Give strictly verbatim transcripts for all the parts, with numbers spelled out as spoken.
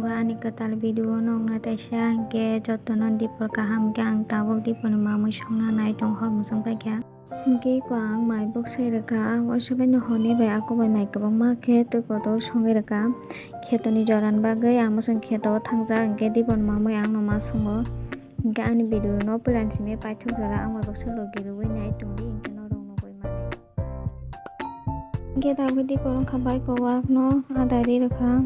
Bo ani kwtal video o nokna taisa, hwnkhe jotono dipor kaham, hwnkhe ang tabuk diporni mamwi songna nai tong hor muchung paikha. Hwnkhe ko ang mai bwksai rwkha, waisa bai no hwnwi bai ako bai mai kwbangma khe twi kotor songwi rwkha. Khetoni jorani bagwi ang bwswng kheto o thangjak, hwnkhe diporni mamwi ang no ma songo. Hwnkhe ani video no puila simi paithak jora ang bai bwksa logi rwui nai tongdi, hwnkhe norok nugui manai. Hwnkhe tabuk dipor wngkha bai kowak no ada ri rwkha.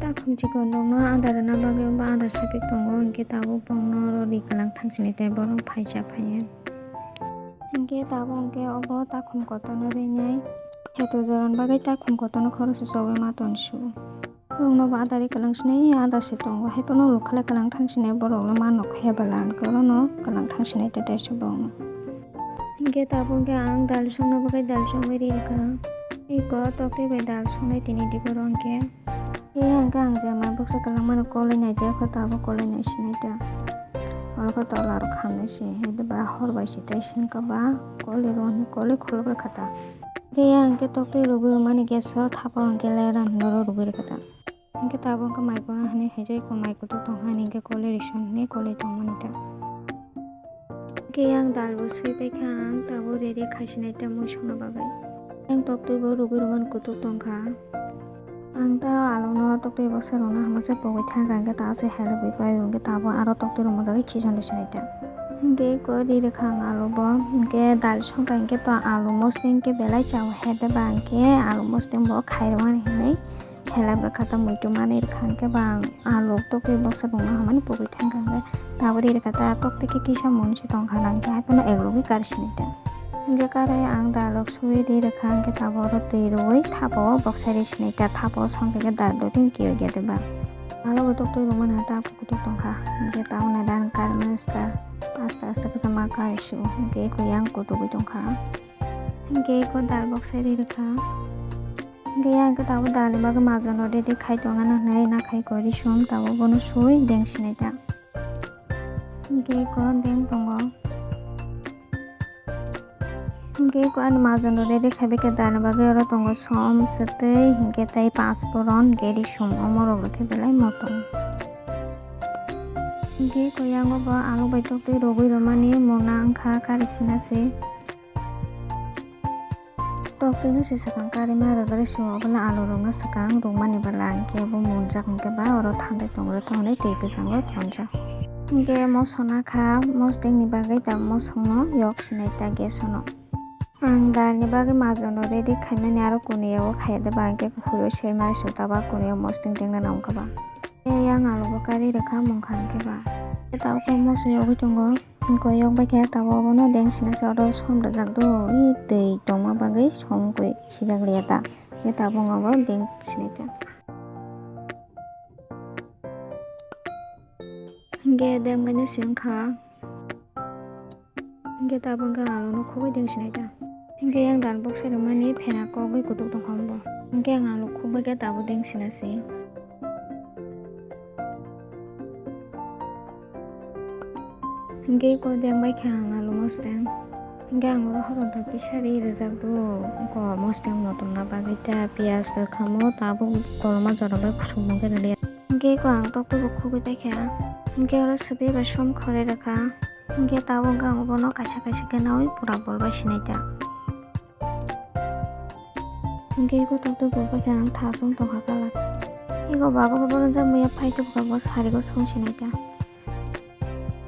Takhum chikon rokno ada rwna bagwi bo ada sapik tongo, hwnkhe tabuk bongno oro ri kwlang thangsinai tei borok phaisa phaiya. Hwnkhe tabuk hwnkhe obo takhum kotorno rinai kheto jorani bagwi takhum kotorno khoroksa chobwi ma tonsu. Bongno bo ada ri kwlang sinai ada se tongo, haiphano lukhalai kwlang thangsinai borokno ma nokha ya bwla, hwnkhe orono kwlang thangsinai tei teisa bongno. Hwnkhe tabuk hwnkhe ang dal songna bagwi dal songwi ri rwkha. Iko toktwi bai dal songnai tini diboro hwnkhe. Khe hwnkhe ang je mai bwksa kwlangmano kolwi naijak kho, tabuk kolwi naisinai ta. Oro khe tola rok khamnai se, hwnkhe ba hor bai se tei sengkha ba kolwi rw-, kolwi khuluk rwkha ta. Khe hwnkhe toktwi rwgwi rwmani gas o thapa hwnkhe lera hinwi oro rwgwi rwkha ta. Hwnkhe tabuk hwnkhe mai bono hinwi haijak, iko mai kutuk tongkha hinwi hwnkhe kolwi rison hinwi kolwi tongmani ta. Hwnkhe yang dal bo swi paikha, ang tabuk ready khaisinai ta mui songna bagwi. Yang toktwi bo rwgwi rwmani kutuk tongkha. Ang ta alukno toktwi bwksa rwna hamjaksa pogwi thangkha, hwnkhe ta se helogwi paio, hwnkhe tabuk aro toktwi rwmani bagwi khison rwsinai ta. Hwnkhe iko ri rwkha ang alu bo, hwnkhe dal songkha, hwnkhe to alu mosdeng hwnkhe belai chao, hede ba hwnkhe alu mosdeng bo khairokmani hinwi. Helai bwkha ta muitu manwi rwkha hwnkhe ba ang alu toktwi bwksa rwna hamani pogwi thangkha hwnkhe tabuk ri rwkha ta toktwi khe kisa mungsa tongkha na hwnkhe haiphano eklogwi kari sinai ta. Hwnkhe karwi ang dalok suwi ri rwkha hwnkhe tabuk oro twi rwui thapa o bwksa ri sinai ta, thapa o songkha khe dal do tini kiyo khe ba. Alo bo toktwi rwmani ha ta kutuk tongkha hwnkhe tabuk nai dan kari mani style aste aste khe ma kari sio hwnkhe eko yang kutugwi tongkha. Hwnkhe eko dal bwksa ri rwkha. Hwnkhe yang khe tabuk dalni bagwi majono ready khai tongna hinwi nakhai kori sum tabuk bono sui deng sinai ta. Hwnkhe eko deng tongo. Hwnkhe eko ani majono ready khai bai khe dalni bagwi oro tongo som, swtwi, hwnkhe tei pasporon, hwnkhe risum, omo rok rw khe belai motom. Hwnkhe eko yango bo alu bai toktwi rwgwi rwmani mona wngkha kari sina se. Toktwino se swkang karima rwgwi sio, obola alu rokno swkang rwmani bwla hwnkhe bo munjak hwnkhe ba oro thandai tongwi tongnai twi kwchango tonjak. Hwnkhe moso nakha, mosdengni bagwi tabuk mosongno yok sinai ta gas ono. Ang dalni bagwi majono ready khaimani aro kuniya o khaiya de ba hwnkhe kuphuru se mari suta ba kuniya mosdeng dengna nangkha ba. Yang alu bo kari rwkha mungkha hwnkhe ba. Tabuk moso yogwi tongo. Hwnkhe yok bai khe tabuk obono deng sina se oro som rwjak do. I twi tongma bagwi som koi sijak liya ta. Hwnkhe tabuk obo deng sinai ta. Hwnkhe deng bai no se wngkha. Hwnkhe tabuk hwnkhe ang alu no khugwi deng sinai ta. Hwnkhe yang dal bwksa rwmani phena kogwi kutuk tongkha bo. Hwnkhe ang alu khugwi khe tabuk deng sina se. Hwnkhe eko deng bai khe ang alu mosdeng. Hwnkhe ang oro horon thok kisa ri rwjak do. Eko mosdeng motom na bagwi ta piyaj rwkhamo tabuk koloma jora bai kusuk mungkhe rwliya. Hwnkhe eko ang toktwi bo khugwi paikha. Hwnkhe oro swtwi bai som khorwi rwkha. Hwnkhe tabuk ang bono kaisa kaisa khe naui pura bol bai sinai ta. Hwnkhe eko toktwi bo paikha ang thasung tongkha kala. Eko baba khe bono jang muya phai tubukha bo sarigo song sinai ta.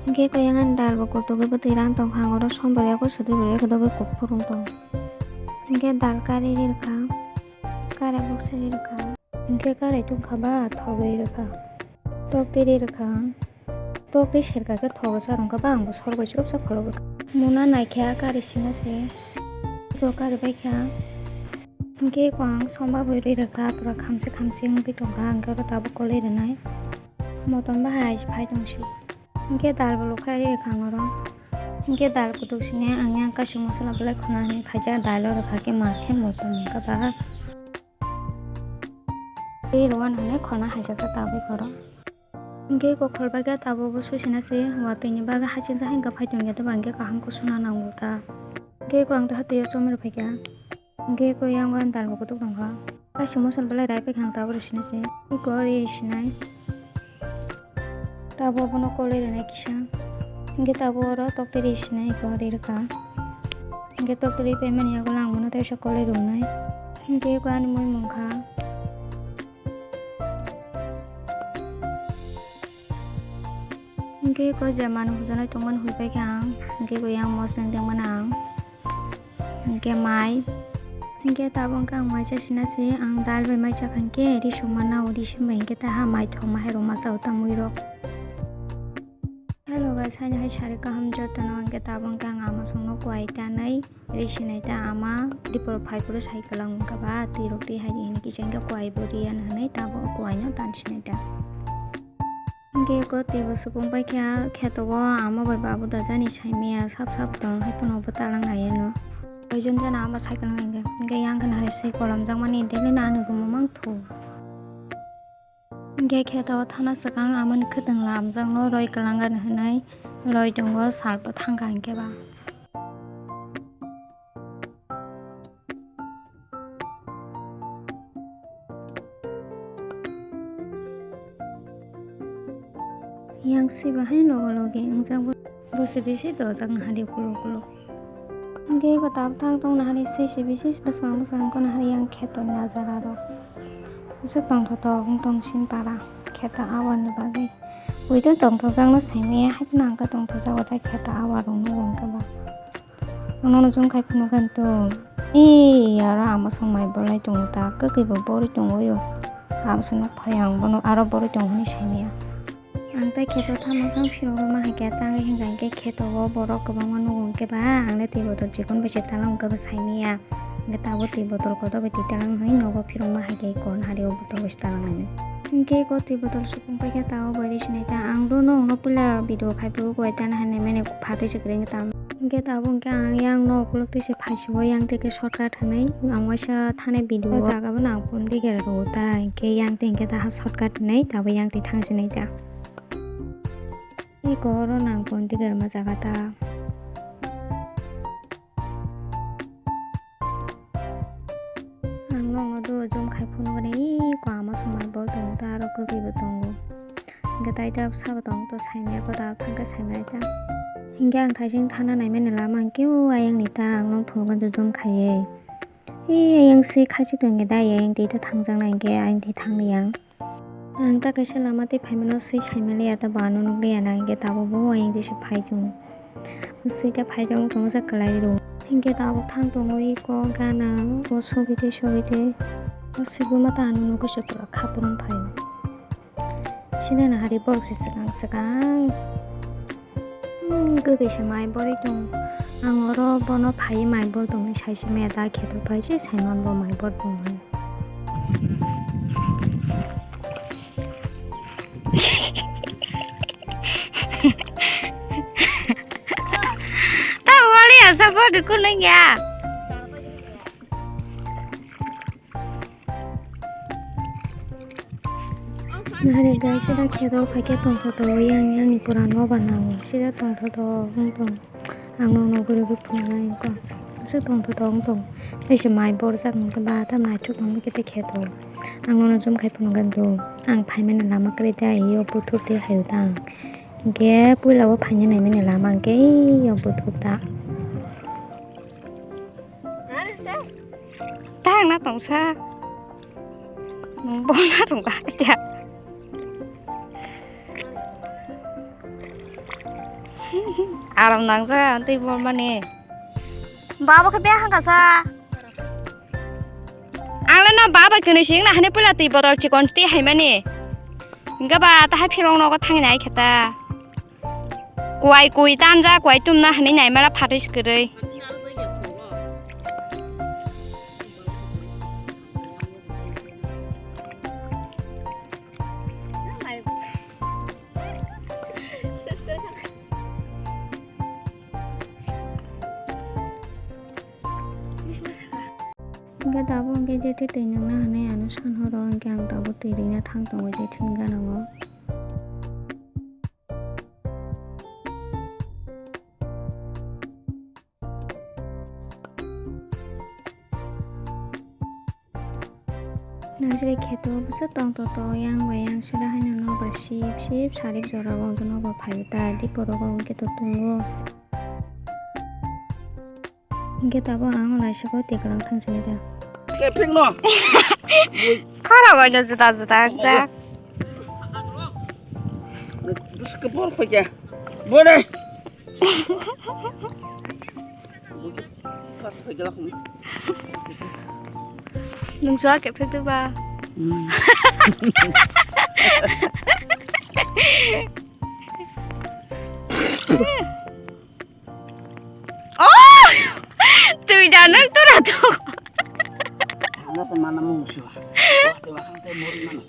Hwnkhe eko yang ani dal bo kutugwi bwtwi rang tongkha ang oro som borwi eko swtwi borwi eko dogwi kuphurung tong. Hwnkhe dal kari ri rwkha. Kare bwksa ri rwkha. Hwnkhe karai tungkha ba thok ri rwkha. Tok twi ri rwkha. Tok twi serka khe thok rwsa rwngkha ba ang bo sor bai chwrwpsa pholok rwkha. Muna naikhe a kari sina se. Eko kari baikha. Hwnkhe eko ang som ba bai ri rwkha pura khamsi khamsi wngwi tongkha hwnkhe oro tabuk kolwi rwnai. Motom bahai phai tongsi. Hwnkhe dal bo lukhlai ri rwkha ang oro. Hwnkhe dal kutuk sini ang yang kaisa mosola belai khuna hinwi phaijak dal o rwkha khe ma khe motom wngkha ba. Tei rwna hwnwi khorna haijakha tabuk oro. Hwnkhe iko khorbai khe tabuk bo suisina se watwi ni bagwi haching jahai wngkha phai tongya tei ba hwnkhe kaham khe suna nango ta. Hwnkhe iko ang tei hatwi o chomwi rw phaikha. Hwnkhe iko yang o dal bo kutuk tongkha. Kaisa mosol belai rai paikha ang tabuk rw sina se. Iko ri sinai. Tabuk bono koloi rwnai kisa. Hwnkhe tabuk oro tokti ri sinai iko ri rwkha. Hwnkhe tokti ri paimani yagulo ang bono teisa koloi rwnai. Hwnkhe iko ani mui mungkha. Hwnkhe iko je manwi hujaknai tongmani huipaikha ang. Hwnkhe iko yang mosneng tongmani ang. Hwnkhe mai. Hwnkhe tabuk hwnkhe ang mai chasina se, ang dal bai mai chakha hwnkhe ri songma nao, ri songbai hwnkhe ta ha mai thokma hai rwma sao ta muirok. Hello guys, haino hai sari kaham jotono, hwnkhe tabuk hwnkhe ang ama songno kuai tanai ri sinai ta ama dipor phai phuru sai kwlang wngkha ba twi rok twi hai di hini kisa hwnkhe kuai bo ri ya hwnwi tabuk kuai no tan sinai ta. Hwnkhe eko twibo supung paikha kheto o ama bai babu da jani saimaya sap sap tong hai phano bo talang nai ano. Boijon jana ama cycle nai hwnkhe hwnkhe yang khna hai se kolamjakmani daily na ano rwma mang thu. Hwnkhe kheto o thana swkang amoni khwtwng lamjakno roi kwlang gani hwnwi roi tongo salbo thangkha hwnkhe ba. Yang siba hai logo logi wngjak bo, bo se bisi dojak nahadi kulo kulo. Hwnkhe eko tabuk thang tong nahadi se se bisi bwskang bwskang ko nahadi yang kheto ni najara rok. Bwswk tongthotok wng tong sini para kheto aboni bagwi. Uido tongthokjakno saimaya hai phano ang khe tongthokjago tei kheto awa rok nugo hwnkhe ba. Ang nono zoom khai phunukha tong. Ee, aro ama song mai bolai tongo ta, kwkwi bo borwi tongo yo. Abo se nuk phai ang bono aro borwi tongo hwnwi saimaya. Ang tei kheto tamo tang phirogwi ma hai khe tangwi hwnkha hwnkhe kheto o borok kwbangma nugo hwnkhe ba ang le twi botol chikon bai se talang hwnkhe bo saimaya. Hwnkhe tabuk twi botol kotor bai twi talang hwnwi nogo phirokma hai khe kon hari o botol bai se talang nai. Hwnkhe eko twi botol supung paikha ta o bai rw sinai ta ang do nokno puila video khai phuru koi tana hai nai mani phatwi se kwrwi wngkha ta. Hwnkhe tabuk hwnkhe ang yang nok ukuluk twi se phai se o yang twi khe shortcut hwnwi ang waisa thanai video o jaga bono ang phone digera rw ta hwnkhe yang twi hwnkhe ta ha shortcut hwnwi tabuk yang twi thang sinai ta. Eko oro nang phone digera ma jaga ta. Ang nokno do zoom khai phunukgani iko ama song mai bor tongo ta aro kwrwi bo tongo. Hwnkhe tai ta sabo tong to saimaya ko ta thangkhe saimaya ta. Hwnkhe ang thaising thana naimani lama hwnkhe o ayang ni ta ang nokno phunukgani zoom khaiwi. E ayang se khaisik tongkhe da ayang tei ta thangjaknai hwnkhe ayang tei thangli ang. Ang ta kaisa lama tei phaimano swi saimaliya ta bo ano nukliya na hwnkhe tabuk bo ayang tei se phai tongo. Swi ta phai tongo tongsa kwlai rw. Hwnkhe tabuk thang tongo iko gana o sogwi tei sogwi tei. O swigwi ma ta ano nukgwi se pura khapurung phai. Sida na hari borok se swkang swkang. Hmm, kwkwi se mai borwi tong. Ang oro bono phaiwi mai bor tongwi sai se maya da kheto phai se saiman bo mai bor tong. Ta wali asa bo dukun ya. Nahari guys, sida kheto phaikhe tongthoto yang yang ni pura nobar nango. Sida tongthoto wng tong. Ang nokno guri guri phunuknani kok. Aswk tongthoto wng tong. Tei se mai borjak hwnkhe ba tam naithok wngwi khe tei kheto. Ang nokno zoom khai phunukgani do. Ang phaimani lama kwrwi ta, iyo buthuk tei hayo ta ang. Hinkhe puila o phaina naimani lama hinkhe iyo buthuk ta. Tang na tongsa. Nung bona tongka kya. Aram nangsa tei bormani. Baba khe bia hangkasa. Ang le no baba kini sing na hani pula tei botol chikon tei haimani. Hingga ba ta hai phirong nogo thangni ai kheta. Kuai kui tanja kuai tumna hwnwi naimala phatwi se kwrwi. Hwnkhe tabuk hwnkhe jethi twi nungna hwnwi ano san horo hwnkhe ang tabuk twi rwina thang tongo jethi ni gana o. Nang siri kheto bwswk tong to to yang bai yang sida haino nokbar sip sip sarik jora o hwnkhe nokbar phai ta di borok o hwnkhe to tungo. Hwnkhe tabuk ang o laisok o twi kwrwng thang sini ta. Kephek no. Khara bai no juda juda jak. Bwswk khe bor phai khe. Bore. Nung suwa kephek tu ba. Oh! Twi da nung tura tu.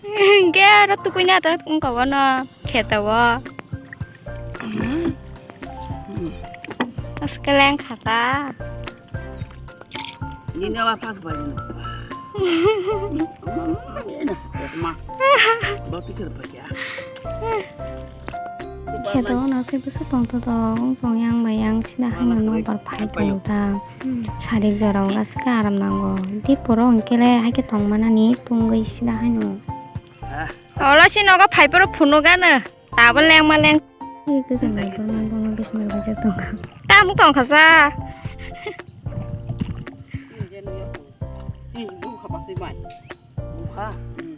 Hingke aro tukui na ta wngka wano. Kheto o. Askeleng khata. Nini wa pak bai no. Ma. Ba pikir ba kya. Kheto o nasi bwswk tong to tong tong yang bai yang sida haino nokbar phai tong ta. Sarik jora o aswk khe aram nango. Di poro hwnkhe le hai khe tong manani tungwi sida haino. Olo si nogo phai phuru phunuk ano. Tabuk lengma leng. Ih, khe khe naiphor ma bono bismar bajak tongkha. Tamo tongkha sa. Ih, bukha basi bai. Bukha. Hmm.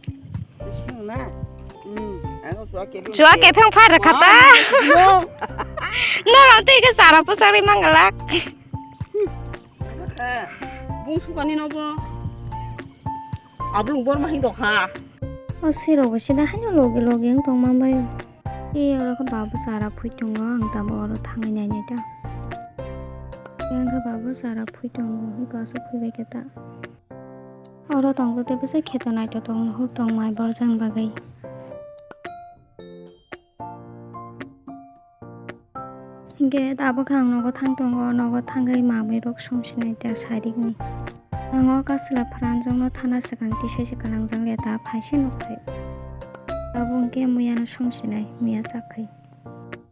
Bising na. Hmm. Ang suwa ke. Suwa ke phang phar kha ta. No. No, no, tei ke sara pusari mangalak. Bung sukani no bo. Ablung bor ma hin dokha. O sirok bo sida haino logi logi wng tong man bai. E oro khe babu chara phui tongo, ang tabuk oro thangwi nainai ta. Yang khe babu chara phui tongo, hiko aswk phui bai khe ta. Oro tong khe tei bwsai kheto naithotok nuhur tong mai borjang bagwi. Hingke tabuk khe ang nogo thang tongo, nogo thangwi manwi rok song sinai ta sarikni. Ang o kasla pharanjokno thana swkang tisai se kalangjak le ta phaise nukphai. Tabuk hingke muiano song sinai, muiya chakhai.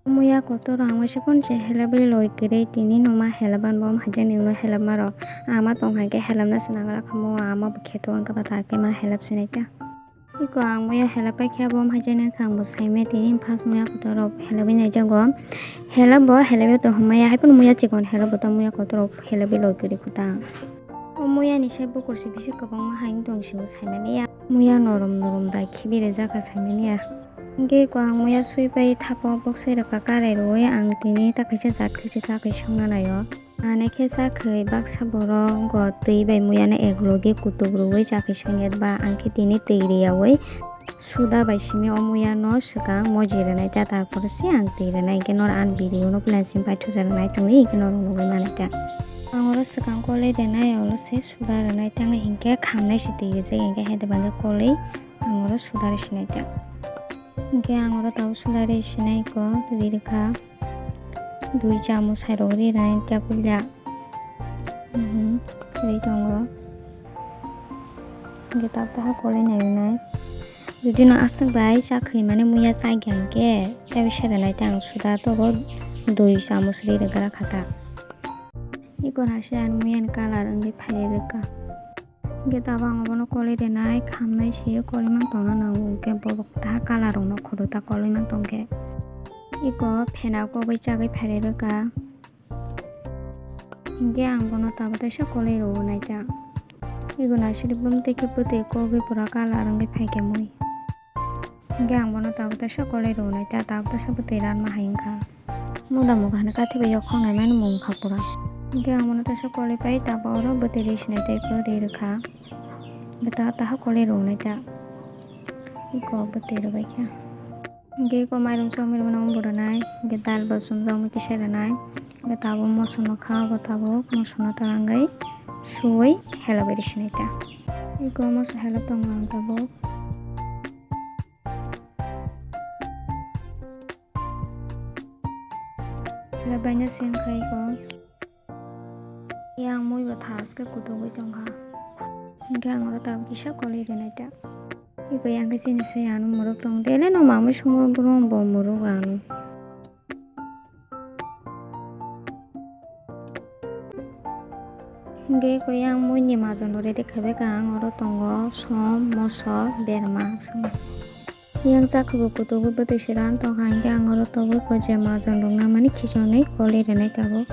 Muiya kotor ang waisa phone se helabwi loi kwrwi tini no ma helabani bo hajakni ulo helapma rok. Ama tong hai khe helapna se nangra khamu, ama bo kheto ang khe bata khe ma helap sinai ta. Iko ang muiya helap paikhe abo wng hai jani wngkha ang bo saimaya tini first muiya kotor rok helabwi naijago. Helap bo helabwi to hwnmaya haiphano muiya chikon helap bo to muiya kotor rok helabwi loi kwrwi khuta. O muiya ni sai bukur se bisi kwbangma hai wng tong sio saimani ya. Muiya norom norom dai khibi rijak kha saimani ya. Hingke iko ang muiya sui pai thapo boksai rwkha karai rwui ang tini ta kaisa jat kaisa chakri songna naio. Ane khe chakhwi baksa borok go twi bai muiano eklogi kutuk rwui chakhwi songya ba ang khe tini twi riyaui suda bai simi o muiano swkang moji rwnai ta, tarpore se ang twi rwnai, hinkhe noro ani video no plan simi paithago rwnai tongwi hinkhe norok nugui manai ta. Ang oro swkang koloi rwnai, oro se suda rwnai ta, hinkhe khamnai se twi rijak, hinkhe haida bangkhe koloi ang oro suda rw sinai ta. Hinkhe ang oro tabuk suda rw sinai ko twi rwkha. Dui chamus hai rok ri nai tei puila. Mhm, ri tongo. Hingke tabuk taha koloi nai nai. Jodi no aswk bai chakhwi mani muiya chakya hingke tei se rwnai tei ang suda togo dui chamus ri rwgra kha ta. Iko naisai ang muiya ni colour wngwi phai rwkha. Hingke tabuk ang obono koloi rwnai, khamnai se koloi mang tongna nango, hingke borok ta colour rok no khoto ta koloi mang tongkhe. Iko phena kogwi chagwi phairwi rwkha. Hingke ang bono tabuk teisa koloi rwo naikha. Iko naisidi bumtwi khe bwtwi kogwi pura colour wngwi phaikhe mui. Hingke ang bono tabuk teisa koloi rwnai ta, tabuk teisa bwtwi ranma hai wngkha. Muda muga hwnwi kathi bai yokhok naimani mung kha pura. Hingke ang bono teisa koloi pai tabuk oro bwtwi ri sinai tei ri rwkha. Hingke ta taha koloi rwnai ta. Iko bwtwi rwbai kha. Hingke iko mairum chomui rwmani omo bo rwnai. Hingke dal bo chumjak mui kisa rwnai. Hingke tabuk moso no kha, obo tabuk moso no twlangwi suwi helabwi ri sinai ta. Iko moso helap tongo ang tabuk. Labaina seng khai ko. Yang mui bo thaske kutugwi tongkha. Hingke ang oro tabuk kisa koloi rinai ta. Iko yang khe chini se ano morok tong. Dele no mamui sumo brum bo morok ano. Hingke iko yang mui ni majon rok ready khabe ka ang oro tongo som, moso, berma song. Yang chakhubo kutugo bwtwi se ran tongkha, hingke ang oro togwi ko je majon rok namani khichonwi koloi rinai tabuk.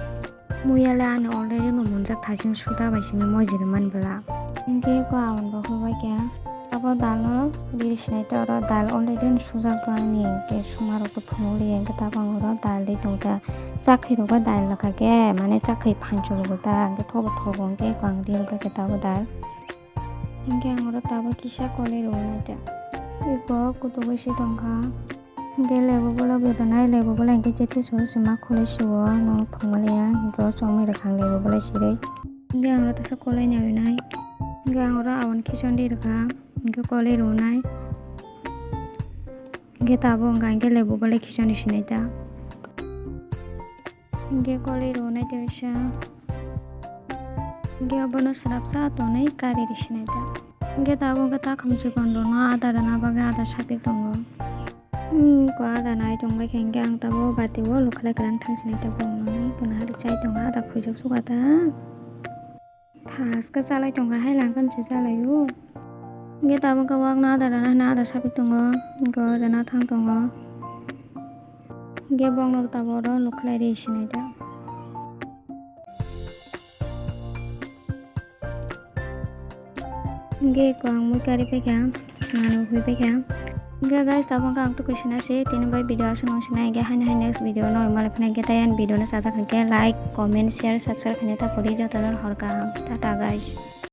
Muya le ani already no munjak thasing suda bai simi mojire man bwla. Hingke ko aboni bo hurbai khe abo dal no biri sinai te oro dal already no sujak do ani hingke suma rok bo phunuk liya hingke tabang oro dal ri tong ta. Chakhi rok bo dal rok kha khe mane chakhi phanchol bo ta hingke thobo thobo hingke ko ang ri rok bai khe tabuk dal. Hingke ang oro tabuk kisa koloi rwnai ta. Iko kutugwi se tongkha. Hingke lebu bolai bo rwnai, lebu bolai hingke jethi suru sima khulai sio, no thwngmaliya, hingke o chongmai rwkha ang lebu bolai sirwi. Hingke ang oro tesa koloi nai rwnai. Hingke ang oro aboni khichon ri rwkha, hingke koloi rwnai. Hingke tabuk wngkha hingke lebu bolai khichon ri sinai ta. Hingke koloi rwnai tei waisa. Hingke abono swrapsa tonwi kari risinai ta. Hingke tabuk wngkha takhum chikon rokno ada rwna bagwi ada sapik tongo. Hmm, ko ada nai tongbai khe hingke ang tabuk bati o lukhlai kwrang thang sinai ta bongno. Kono hari chai tongo ada khujak suka ta. Thaska chalai tongkha hai langkhan se chalaio. Hingke tabuk khe wakno ada rwna hwnwi ada sapik tongo, hingke o rwna thang tongo. Hingke bokno tabuk oro lukhlai ri sinai ta. Hingke ko ang mui kari paikha, nani hui paikha. Hingke guys, tabuk khe ang twi koi sina se, tini bai video aswk nung sinai hingke haino hai next video no malai phina hingke tei ani video no chajak hingke like, comment, share, subscribe khaina ta pori jotono hor kaham. Tata guys.